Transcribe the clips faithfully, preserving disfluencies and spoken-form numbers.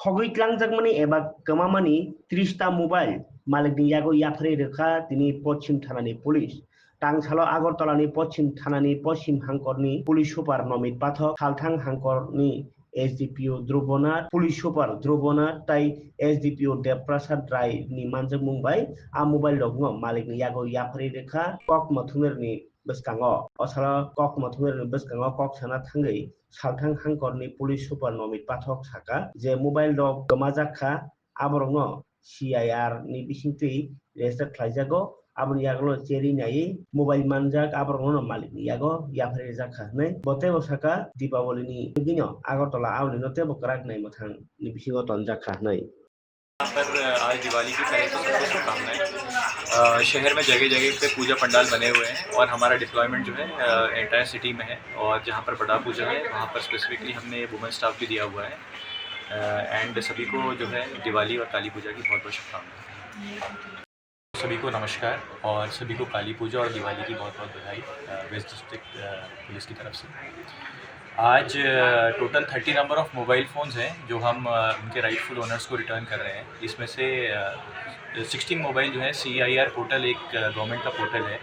Thogwi tlangjakmani eba kwmamani tris ta mobile malikni yago yapharwi rwkha tini Poschim thanani police. Tangsalo Agartalani Poschim thanani Poschim hangkorni police super Nomit Pathak, Salthang hangkorni S D P O Dhrubanath, police super Dhrubanath tai S D P O Dev Prasad Rai ni manjakmung bai a mobile rokno malikni yago yapharwi rwkha kok mathungrokni bwskango. O salo kok mathungrokni bwskango kok sana thangwi Salthang hangkorni police super Nomit Pathak saka je mobile rok kwmajak kha, aborokno C I R ni bisingtwi register khlaijago, aboni yagulo cherwi naiwi mobile manjak, aborokno malikni yago yapharwi rijak kha hwnwi. Bo teibo saka, Dipawalini bini Agartala aulino teibo kwrak nai mwthangni bisingo tonjak kha hwnwi. यहाँ पर, अ, आज दिवाली की पहले तो सबको शुभकामनाएं। अ, शहर में जगह-जगह पे पूजा पंडाल बने हुए हैं और हमारा डिप्लॉयमेंट जो है, अ, एंटायर सिटी में है और जहाँ पर बड़ा पूजा है, वहाँ पर स्पेसिफिकली हमने वुमेन स्टाफ भी दिया हुआ है। अ, एंड सभी को जो है दिवाली और काली पूजा की बहुत-बहुत शुभकामनाएं। सभी को नमस्कार और सभी को काली पूजा और दिवाली की बहुत-बहुत बधाई, अ, वेस्ट डिस्ट्रिक्ट, अ, पुलिस की तरफ से। आज, अ, total thirty number of mobile phones हैं जो हम, अ, उनके राइटफुल ओनर्स को रिटर्न कर रहे हैं। इसमें से, अ, सिक्सटीन मोबाइल जो है C I R पोर्टल, एक, अ, गवर्नमेंट का पोर्टल है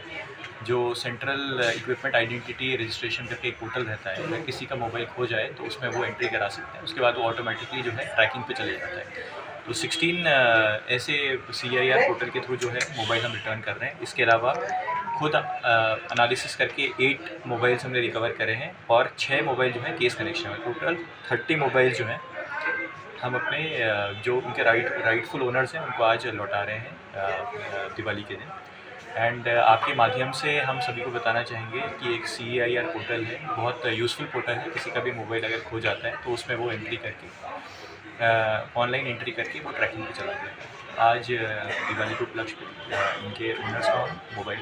जो सेंट्रल इक्विपमेंट आइडेंटिटी रजिस्ट्रेशन करके एक पोर्टल रहता है। अगर किसी का मोबाइल खो जाए तो उसमें वो एंट्री करा सकते हैं, उसके बाद वो ऑटोमेटिकली जो है ट्रैकिंग पे चले जाता है। तो सिक्सटीन, अ, ऐसे C I R पोर्टल के थ्रू जो है मोबाइल हम रिटर्न कर रहे हैं। इसके अलावा खुद, अ, एनालिसिस करके एट मोबाइल्स हमने रिकवर करे हैं और छः मोबाइल जो है केस कनेक्शन है। टोटल थर्टी मोबाइल जो है हम अपने, अ, जो उनके राइट, राइटफुल ओनर्स हैं उनको आज लौटा रहे हैं, अ, अ, दिवाली के दिन। एंड, अ, आपके माध्यम से हम सभी को बताना चाहेंगे कि एक C I R पोर्टल है, बहुत यूज़फुल पोर्टल है। किसी का भी मोबाइल अगर खो जाता है तो उसमें वो एंट्री करके, अ, ऑनलाइन एंट्री करके वो ट्रैकिंग पे चला जाएगा। आज, अ, दिवाली के उपलक्ष्य पे, अ, इनके ओनर्स को हम मोबाइल